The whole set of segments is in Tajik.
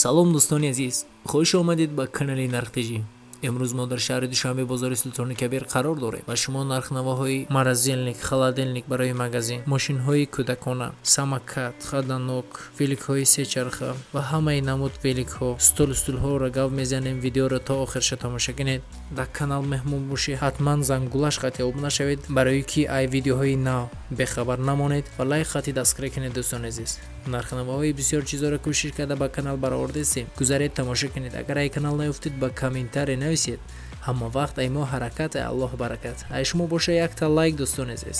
Салом дӯстони азиз, хуш омадед ба канали Нархтиҷӣ. Имрӯз мо дар шаҳри Душанбе, бозори Султони Кабир қарор дорем ва шумо нархнавоҳои морозильник, холодильник барои магазин, мошинҳои кӯдакона, самокат, хаданок, великҳои сечарха ва ҳамаи намуд великҳо, стол стулҳоро гав мезанем. Видеоро то охирша тамоша кунед. Дар канал меҳмон бошед, ҳатман зангулаш хати обуна шавед, барои ки ай видеоҳои нав бехабар намонед ва лайк хати дастгирӣ кунед. Дӯстони азиз, нархнавоҳои бисёр чизоро кӯшиш карда ба канал баровардастем. Гузаред, тамоша кунед. Агар ай канал наёфтед, ба комментарий нависед. Ҳама вақт ай мо ҳаракат, ай Аллоҳ баракат. Ай шумо боша якта лайк. Дӯстони азиз,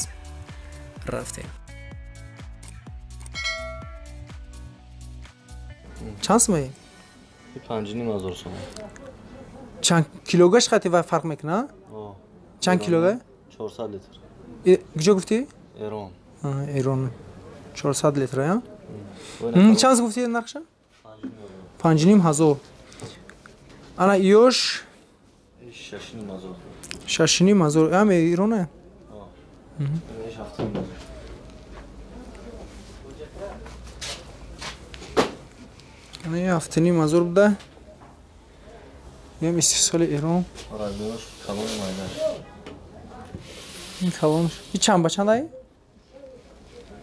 рафтем. Чанд сумаи? 5,5 ҳазор сомон. Чанд килогаш хати ва фарқ мекунад? Чанд килога? 400 литр. Куҷо гуфтӣ? Эрон. Эрон. 400 литр, я? Чанд гуфтӣ нархша? 5,5 ҳазор. Ана ёш? 6,5 ҳазор. 6,5 ҳазор. Ам Ироне? 7,5 ҳазор. Ана 7,5 ҳазор буда. Ям истеҳсоли Эрон. Размераш калони майдаш. Ин калон. И чанд ба чанд ай?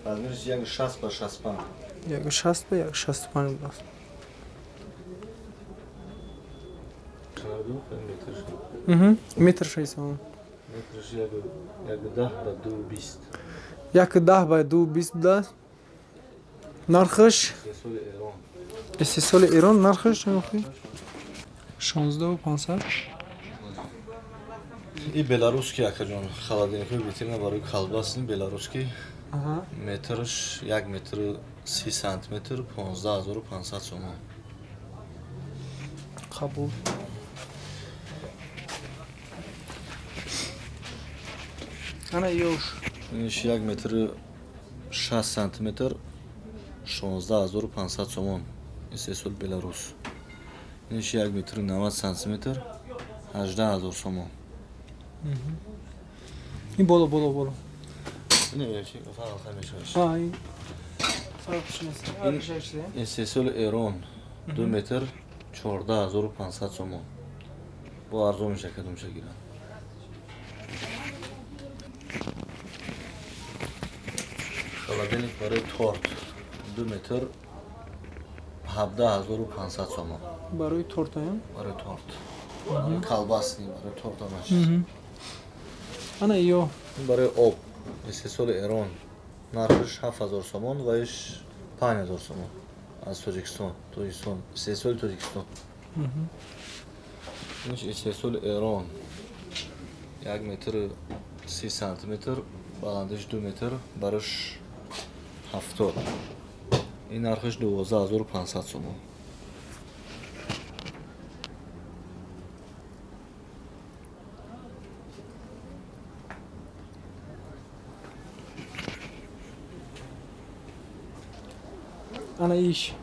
Размераш 1,60 ба 65. 1,60 ба 1,65 будааст. Метр шест. Метрш 1,10 ба 2,20. 1,10 ба 2,20 будааст. Нархаш? Истеҳсоли Эрон. Истеҳсоли Эрон. Нархаш чанд гуфтӣ? 16 500. И белорусский, акаҷон, холодильникҳои витрина барои колбасный, белорусский. Метрш 1 метру 30 сантиметр, 15 500 сомон. Қабул. Ана ёш? Иш 1 метру 60 сантиметр, 16 500 сомон, истеҳсоли Беларус. Иш 1 метру 90 сантиметр, 18 000 сомон. Ин боло, боло, боло. Фарқ мешавад. Истеҳсоли Эрон, 2 метр, 14 500 сомон. Бо арзон меша, кадомша гиранд. Холодильник барои торт, 2 метр, 17 500 сомон. Барои торт? Барои торт, колбасный, барои торт ҳамаш. Ана ё? Барои об, истеҳсоли Эрон, нархаш 7000 сомон ва иш 5000 сомон, аз Тоҷикистон, Тоҷикистон, истеҳсоли Тоҷикистон. Иш истеҳсоли Эрон, 1 метру 30 сантиметр, баландиш 2 метр, бараш 70. Ин нархаш 12 500 сомон. Ана иш?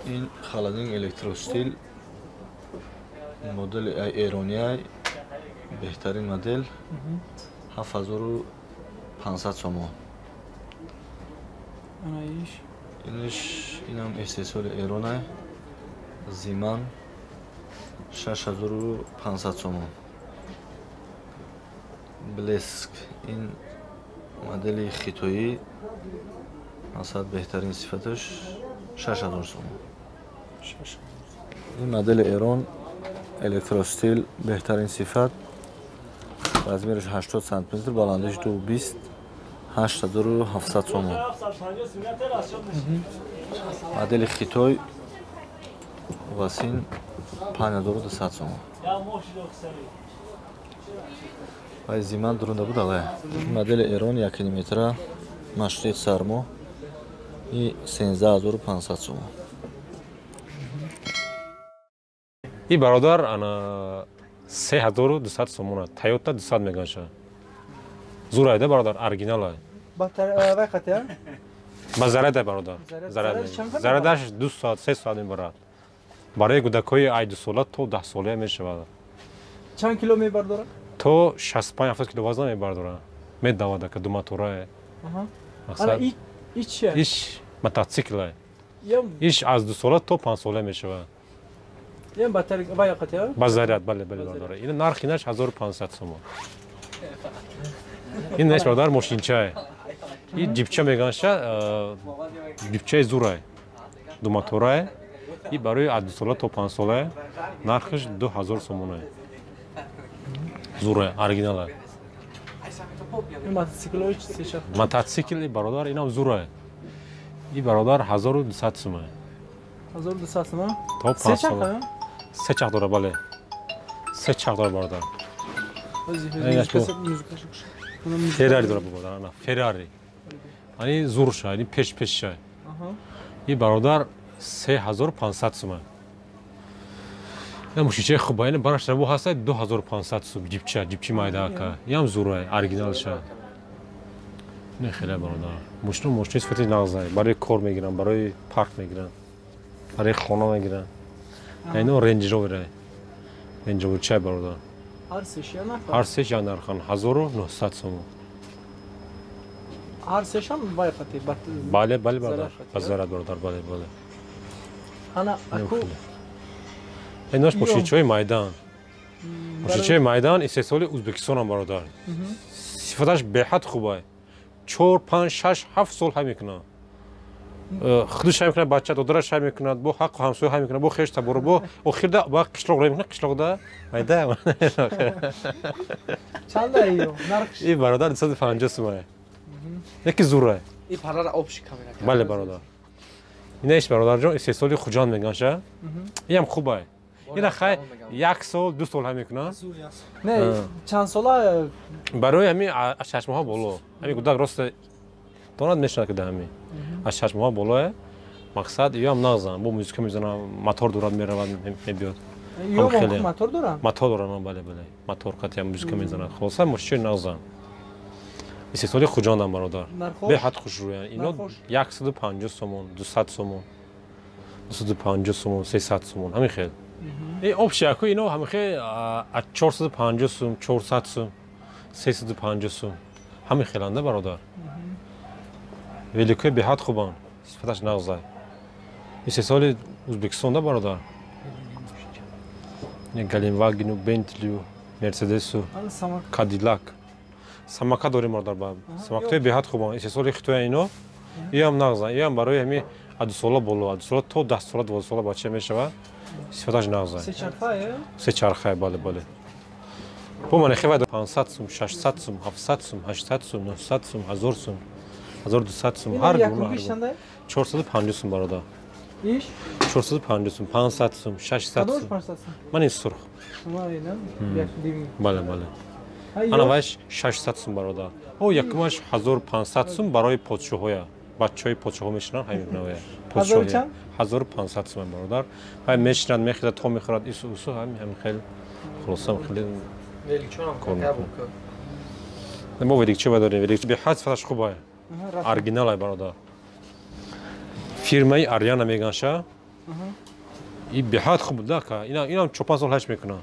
Ин холодильник Электростил, модели эрониай, беҳтарин модел, 7500 сомон. Ана иш? Инш, инам истеҳсоли Эронай, Зиман, 6500 сомон. Блеск, ин модели хитоӣ, масалан, беҳтарин сифаташ, 6000 сомон. Ин модели Эрон, Электростил, беҳтарин сифат, размераш 80 сантиметр, баландиш 2,20, 8700 сомон. Модели хитой Васин, 5200 сомон. Вай Зиман дурунда буд алай. Модели Эрон, 1,5 метра, машриқ, сармо, и 13 500 сомон. И бародар, ана 3200 сомона, Тойота 200 мегаша. Зурайда, бародар, оригиналай. Вай қати? Ба заряда, бародар. Зарядаш 2 соат, 3 соат мебарад. Барои кӯдакҳои ай 2 сола то 10 солая мешавад. Чанд кило мебардорад? То 65-70 кило вазна мебардорад. Медавад, ака, ду моторае. Ана ич чия? Иш мотоциклай. Иш аз 2 сола то 5 сола мешавад. Ям батарея ва яқатия? Ба заряд, бале, бале бародар. Ин нархи инаш 1500 сомон. Ин неш бародар мошинчае. Ин ҷипча меганша, ҷипчаи зурае. Ду моторае. И барои аз 2 сола то 5 сола нархаш 2000 сомонае. Зурае, оригиналае. Мотоцикл бародар инам зурае. И бародар 1200 сомон. 1200 сомон? То 5 сола. Се чарх дора, бале. Се чарх дора бародар. Феррари дора бародар, ана Феррари. Ани зурша, ани пеш-пешша. И бародар 3500 сомон. Ин мошинчаи хуба, ин бараш рабо ҳаста 2500 сом ҷипча, ҷипчи майда ака. Ям зурай, оригиналша. Не хеле бародар. Мошино мошини сифати нағзай, барои кор мегиранд, барои парк мегиранд, барои хона мегиранд. Ино Range Rover. Range Rover чай бародар. Ҳар сеш я нархан 1900 сомон. Ҳар сешам вай қати. Бале, бале бародар. Базарат бародар, бале, бале. Ана аку Инош мошинчаҳои майдан. Мошинчаҳои майдан истеҳсоли Ӯзбекистонам бародар. Сифаташ беҳад хубай. 4, 5, 6, 7 сол ҳай мекунад. Худаш ҳай мекунад, бача додараш ҳай мекунад, бо ҳаққу ҳамсоя ҳай мекунад, бо хеш таборо, бо охирда ба қишлоқ рой мекунад, қишлоқда майда. Чанда ё нархш? И бародар 250 сомон. Яки зурай. И парара общий камера. Бале бародар. Инаш бародарҷон истеҳсоли Хуҷанд меганша. Иам хубай. Ина хай 1 сол, 2 сол ҳай мекунад. Не, чанд сола? Барои ҳамин аз 6 моҳ боло. Ҳамин гудак рост донад мешавад ки да ҳамин. Аз 6 моҳ болое. Мақсад иам нағзан, бо музика мезанам, мотор дорад меравад, мебиёд. Ё мотор дорад? Мотор дорад, бале, бале. Мотор қатъи музика мезанад. Хулоса мошини нағзан. Истеҳсоли Хуҷандам бародар. Беҳад хушрӯянд. Ино 150 сомон, 200 сомон, 250 сомон, 300 сомон, ҳамин хел. И общий аку ино ҳамин хел аз 450 сом, 400 сом, 350 сом. Ҳамин хеланда бародар. Великои беҳад хубанд, сифаташ нағзай. Истеҳсоли Ӯзбекистонда бародар. Галенвагену, Бентлию, Мерседесу, Кадиллак. Самокат дорем бародар. Самокатҳои беҳад хубанд. Истеҳсоли Хитоя ино. Иам нағзан. Иам барои ҳамин аз 2 сола боло, аз 2 сола то 10 сола, 12 сола бача мешавад. Сифаташ нағзай. Се чархае? Се чархае, бале, бале. Бо ман хевай 500 сум, 600 сум, 700 сум, 800 сум, 900 сум, 1000 сум, 1200 сум, ҳар гуна. 450 сум бародар. Иш? 450 сум, 500 сум, 600 сум. Ман ин сурх. Бале, бале. Ана вайш 600 сум бародар. О якумаш 1500 сум барои подшоҳоя. Бачаҳои подшоҳо мешинанд ҳамин навая. Подшоҳ 1500 сум бародар. Вай мешинанд, мехӯрад, то мехӯрад, ису усу ҳамин хел. Хулоса хеле великчонам кабук. Мо великча дорем, великча беҳад сифаташ хубай. Оригиналай бародар. Фирмаи Ариана меганша. И беҳад хуб да ка. Инам 4-5 сол ҳаш мекунад.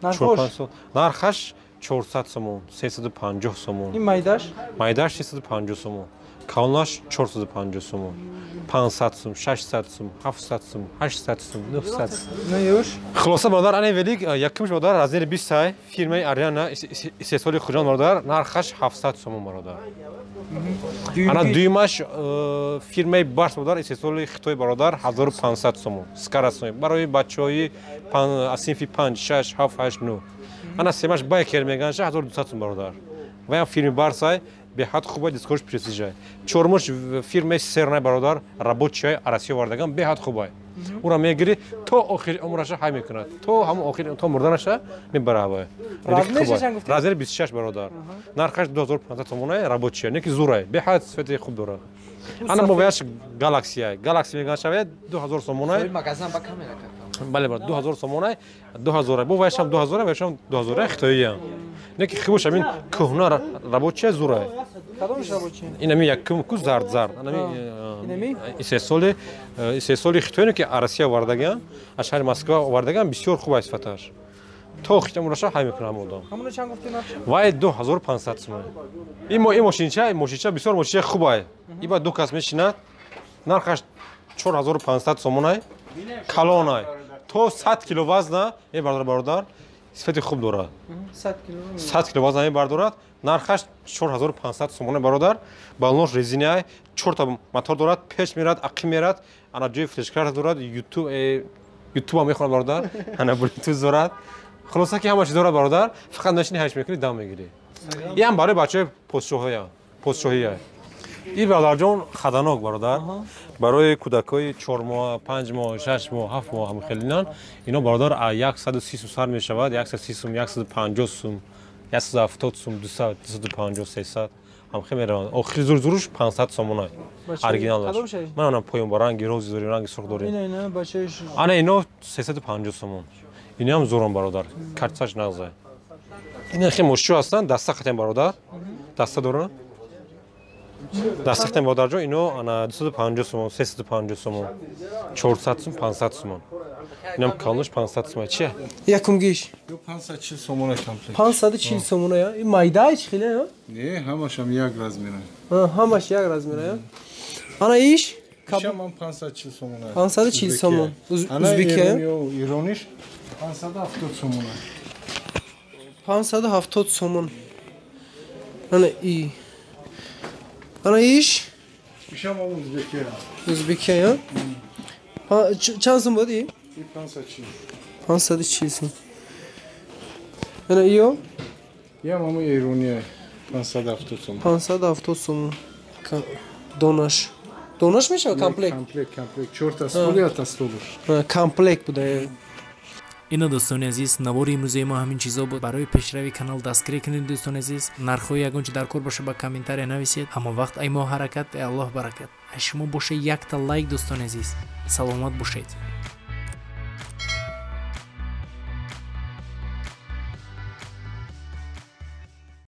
4-5 сол. Нархаш 400 сомон, 350 сомон. Ин майдаш? Майдаш 350 сомон. Калонаш 450 сомон. 500 сом, 600 сом, 700 сом, 800 сом, 900 сом. Наюш? Хулоса бародар, ана велик якумш бародар размери 20 сай, фирмаи Ариана истеҳсоли Хуҷанд бародар, нархаш 700 сомон бародар. Ана дуюмаш фирмаи Барс бародар, истеҳсоли Хитой бародар, 1500 сомон. Скоростной барои бачаҳои аз синфи 5, 6, 7, 8, 9. Ана семаш Байкер меганша 1200 сом бародар. Ваям фирми Барсай беҳад хубай, дискош престижай. Чормуш фирмаи Сернай бародар, рабочиай Россия овардаган беҳад хубай. Ура мегири то охири умраша ҳай мекунад. То ҳамон охири то мурданаша мебара ҳавай. Размери 26 бародар. Нархаш 2500 сомонай рабочиай, неки зурай, беҳад сифати хуб дорад. Ана мо ваяш Галаксия. Галакси меганша 2000 сомонай. Магазин ба камера кард. Бале бародар, 2000 сомонай, 2000. Бо ваяшам 2000, ваяшам 2000 хитоиям. Неки хубаш ҳамин кӯҳна рабочия зурай. Кадомш рабочия? Ин ҳамин якум ку зард зард. Ин истеҳсоли хитоине ки Россия овардаган, аз шаҳри Москва овардаган, бисёр хуб аст сифаташ. То хитамураша ҳай мекунад ҳамон одам. Ҳамоно чанд гуфти нархш? Вай 2500 сомон. Ин мошинча бисёр мошинчаи хубай. И ба ду кас мешинад, нархаш 4500 сомонай. Калонай. То 100 кило вазна мебардорад бародар. Сифати хуб дорад. 100 кило. 100 кило вазна мебардорад. Нархаш 4500 сомона бародар. Балонош резинаай, 4 та мотор дорад, пеш мерад, ақиб мерад, ана ҷои флешкарта дорад, YouTube ҳам мехонад бародар, ана Bluetooth дорад. Хулоса ки ҳама чиз дорад бародар, фақат нашини ҳаш мекунӣ, дам мегирӣ. Ин ҳам барои бачаҳои подшоҳия, подшоҳия. Ин бародарҷон хаданок бародар. Барои кӯдакҳои 4 моҳ, 5 моҳ, 6 моҳ, 7 моҳ ҳам хелинан. Ино бародар 130 сум сар мешавад, 130 сум, 150 сум, 170 сум, 200, 250, 300 ҳам хел мераванд. Охири зурзуруш 500 сомонай. Оригиналаш. Ман ана поён ба ранги рози дорем, ранги сурх дорем. Ина бачааш. Ана ино 350 сомон. Ино ҳам зурон бародар. Картсаш нағзай. Ина хел мошчо ҳастанд, даста хатем бародар. Даста доранд. Даста хатем бародарҷон, ино ана 250 сомон, 350 сомон, 400 сум, 500 сомон. Инам калонаш 500 сомон. Чия? Якумгиш. 540 сомона комплект. 540 сомона я. Ин майда чӣ хеле я? Не, ҳамашам як размера. Ҳамаш як размера я. Ана иш? Ишам 540 сомона. 540 сомон. Узбекия. Ирониш 570 сомона. 570 сомон. Ана и. Ана иш? Ишам узбекия. Узбекия я? Чанд сом буд и? 540. 540 сом. Ана иё? Ям ҳамон эрония 570 сом. 570 сом. Донаш. Донаш мешавад комплект? Комплект, комплект. 4 та стол, як та стол. Комплект буда. Ина дӯстони азиз, навори имрӯзаи мо ҳамин чизо буд. Барои пешрави канал дастгирӣ кунед дӯстони азиз. Нархҳои ягон чи дар кор боша ба комментария нависед. Ҳамон вақт ай мо ҳаракат, ай Аллоҳ баракат. Ай шумо боша якта лайк дӯстони азиз. Саломат бошед.